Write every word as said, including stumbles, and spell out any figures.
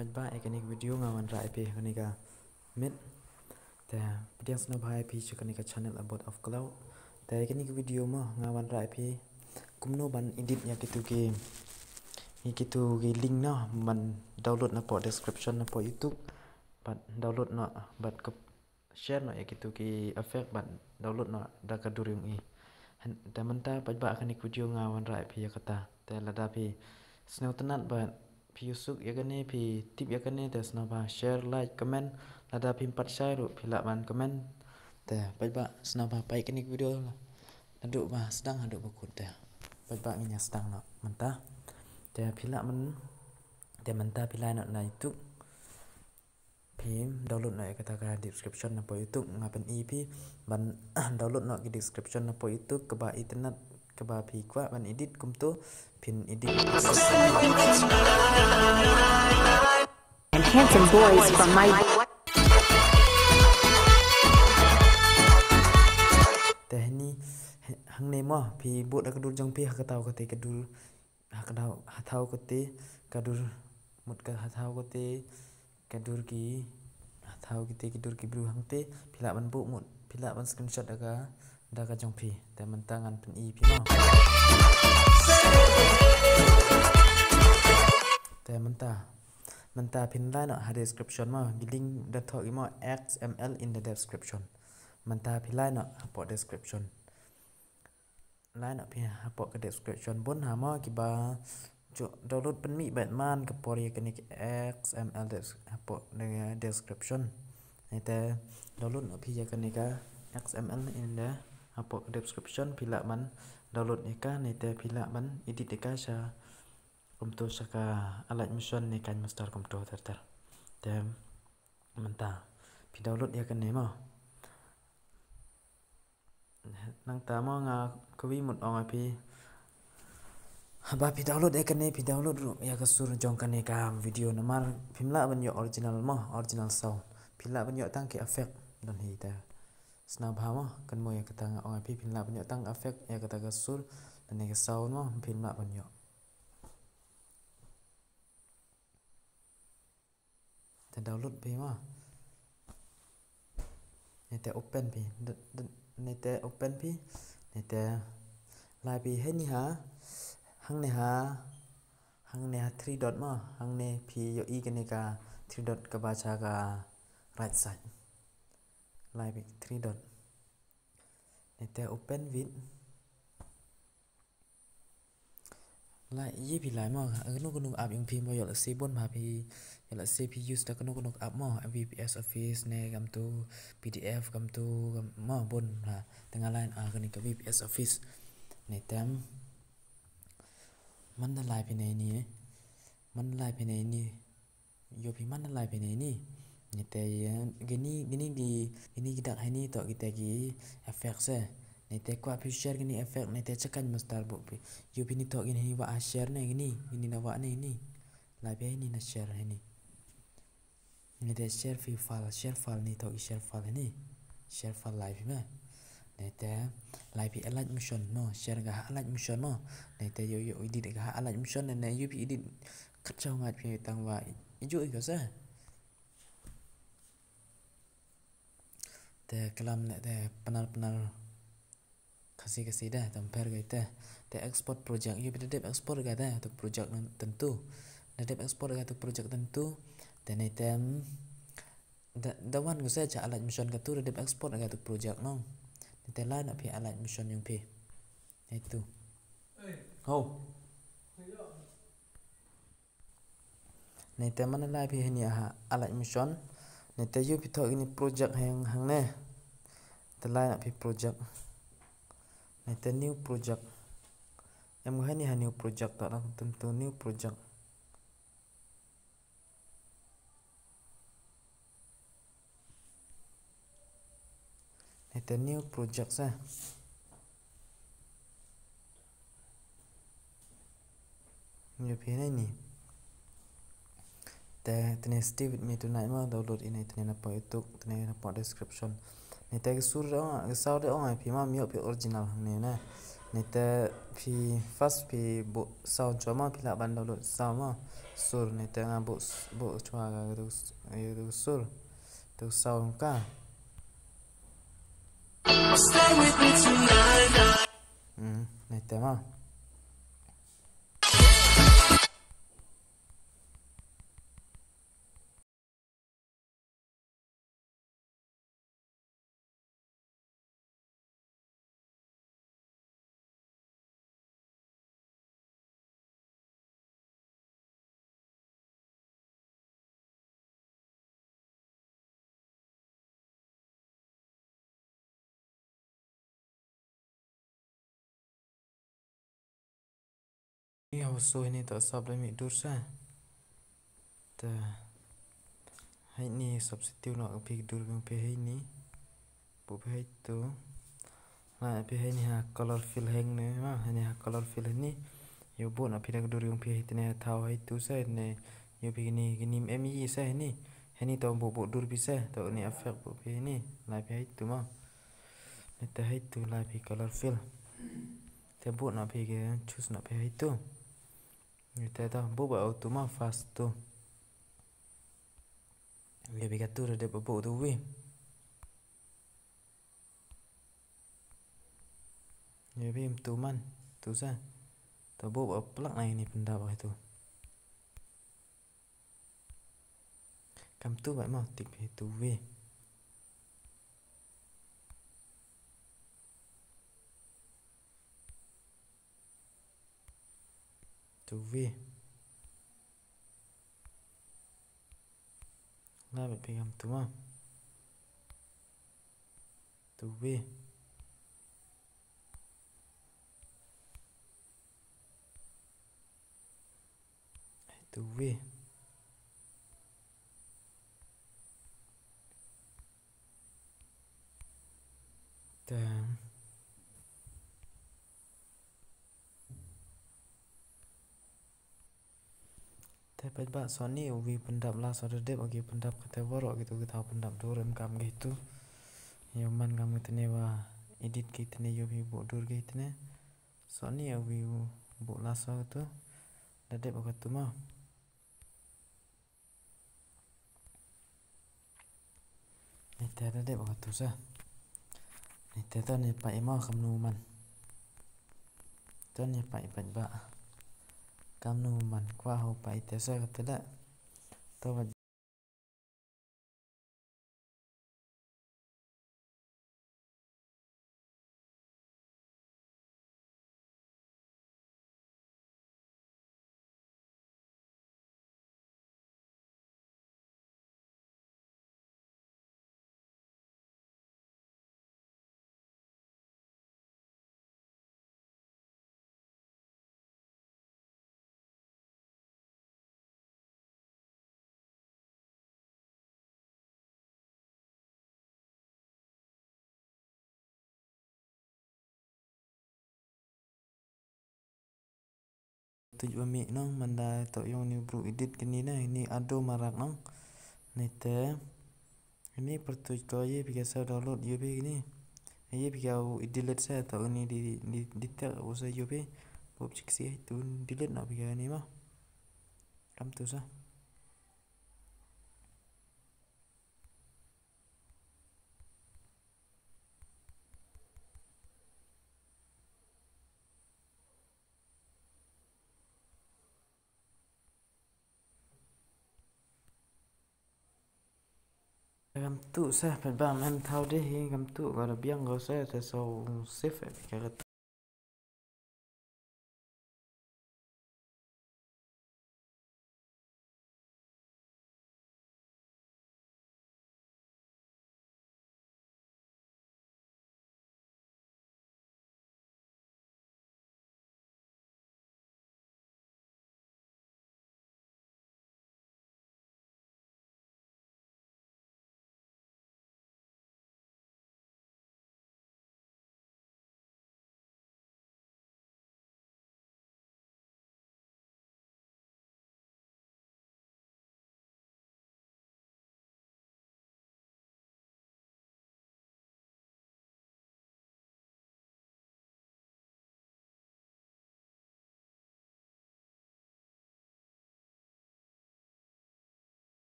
Paidbah, ïa kane ka video nga wanrah ïa phi kane ka mit. Te pdiang sngewbha ïa phi sha kane ka channel Abode of Cloud. Te ïa kane ka video mo nga wanrah ïa phi kumno ban edit ïa kitu ki, ïa kitu ki link noh ban download napoh description napoh YouTube. Bad download noh bad ka share noh ïa kitu ki effect bad download noh da ka dur jong i. Te mynta paidbah, kane ka video nga wanrah ïa phi ïa kata. Te lada phi sngewtynnat bad phi ïohsuk ïa kane, phi tip ïa kane, te sngewbha share, like, comment. Lada phim pat share ruh phi lah ban comment. Te paidbah, sngewbha peit kane ka video naduh ba sdang haduh ba kut. Te paidbah, ngin ïa sdang noh mynta. Te phi lah ban, te mynta phi lah noh na YouTube. Phi download noh ïa kata ka description napoh YouTube, nga pyni phi ban download noh ki description napoh YouTube kaba itynnad, kaba phi kwah ban edit kumto phin edit. And handsome boys from my Te hini, hangne mo phi bud da ka dur jong phi ha kata kata ka dur, ha kata ha thaw kata ka dur, mut ka ha thaw kata ka dur ki, ha thaw kata ka dur ki bru hangte. Phi lah ban buh mut, phi lah ban screenshot da ka, da ka jong phi. Te mynta ngan pyni phi mo. Te mynta, mynta phin lai noh ha description mo, ki link da thoh ki mo, X M L in the description. Mynta phi lai noh hapoh description. Lai noh phi hapoh ka description. Bun ha mo kiba ju download pynmih bad man ka por ïa kane ka X M L des-, hapoh ne description. Nete download noh phi ïa kane ka X M L in the hapoh ka description, phi lah ban download ïa ka, nete phi lah ban edit ïa ka sha kumto sha ka Alight Motion ne KineMaster kumto ter ter. Te mynta phi download ïa kane mo. Nangta mo nga kawei mut ong ïa phi. Haba phi download ïa kane, phi download ruh ïa ka sur jong kane ka video, namar phim lah ban ïoh original mo, original sound. Phi lah ban ïoh tang ki effect don hi te. Sngewbha mo, kynmaw ïa kata nga ong ïa phi, phim lah ban ïoh tang effect ïa kata ka sur, lane ka sound mo, phim lah ban ïoh. Te download phi mo. Nete open phi. D-, d-, nete open phi. Nete lai phi heini ha. Hangne ha. Hangne ha three dot mo. Hangne phi ïohi kane ka three dot kaba sha ka right side. Lai phi three dot. Nete open with. Lai, ïa phi lai mo, kano kano app jong phi mo, ïoh lehse bun bha phi, ïoh lehse phi use da kano kano app mo, V P S Office ne kumto, P D F kumto, mo bun bha. Te nga lai, ah, kane ka V P S Office. Nete man da lai phi ne ni, eh. Man da lai phi ne ni. Ïoh phi man da lai phi ne ni. Nete ïa kini, kini ki, kini ki dak heini toh kita ki effect se. Nete kwah phi share kini effect, nete cha KineMaster buh phi. Ïoh phi ni toh kini hi wah share ne kini, kini na wah ne kini. Lai phi heini na share heini. Nete share phi file, share file ni toh ki share file heini. Share file lai phi ma. Nete lai phi Alight Motion mo, share ka ha Alight Motion mo. Nete ïoh, ïoh edit ka ha Alight Motion, ne ïoh phi edit. Kyrpad nga phi tang wa i ju i ko sa. Te kalam ne te pynnar pynnar Khasi Khasi da, te ym pher ka te. Te export project, ïoh phi da dep export ka te, tu project nang tentu. Da dep export ka tu project tentu. Te ne te, mm, da, da wan ko sa cha Alight Motion ka tu, da dep export ka tu project nang. Ne te lai na phi Alight Motion jong phi. Itu. Ho. Nete man da lai phi heini ha Alight Motion. Nete ïoh phi thoh kini project hang, hangne. Te lai na phi project. Nete new project. Em heini ha new project, toh na tentu new project. Nete new project sa. Ïoh phi ne ni. Te, te ne Stay With Me Tonight mo, download ine te ne napoh YouTube, te ne napoh description. Nete ka sur da ong, ka sound da ong ai phi ma, ym ïoh phi original hangne ne. Nete phi first phi buh sound chwa ma, phi lah ban download sound ma. Sur, nete nga buh, buh chwa ka tu, tu sur. Tu sound ka. Hmm, nete ma. Ni hau so hini to sap da mi dur sa. Ta. Hai ni substitute no phi dur bang phi hai ni. Bu phi hai tu. Lai phi hai ni ha color fill hang ne ma, hai ni ha color fill ni. Yo bu no phi da dur yung phi hai tene thau hai tu sa ne. Yo phi ni ni em yi sa ni. Hai ni to bu bu dur phi sa to ni effect bu phi ni. Lai phi hai tu ma. Ni te hai tu lai phi color fill. Te bu no phi ke choose no phi hai tu. Ni te to bu ba auto ma fast tu. Ye bi ka tu de ba bu tu wi. Ye bi tu man tu sa. To bu ba plak na ni pyndap ba tu. Kam tu ba ma tik phi tu wi. Tu wi. Nga ba phi kam tu ma. Tu wi. Tu wi. Te. Te peit ba soni u wi pyndap la so da dep agi pyndap kate waro agi tu kita pyndap dur em kam gi tu. Yo man kam gi tene wa edit gi tene yo bi bu dur gi tene. Soni u wi bu la so tu. Da dep agi tu ma. Ni te da dep ka tu sa. Ni te to ni pa imo kam nu man. To ni pa ipat ba. Kam nu man kwa ho pa ite sa ka te da. To ba Tuj ba mi nong manda to yong ni bru edit kini na ini ado marak nong. Nete ini pertuj ko ye bika sa download ye bi kini. Ye bika u delete sa to ini di di di tak u sa ye bi. Bob chik si tu delete na bika ni ma. Kam tu sa. Kam tu sa pet bam em thau de hi kam tu ga da biang ga sa te so save eh ka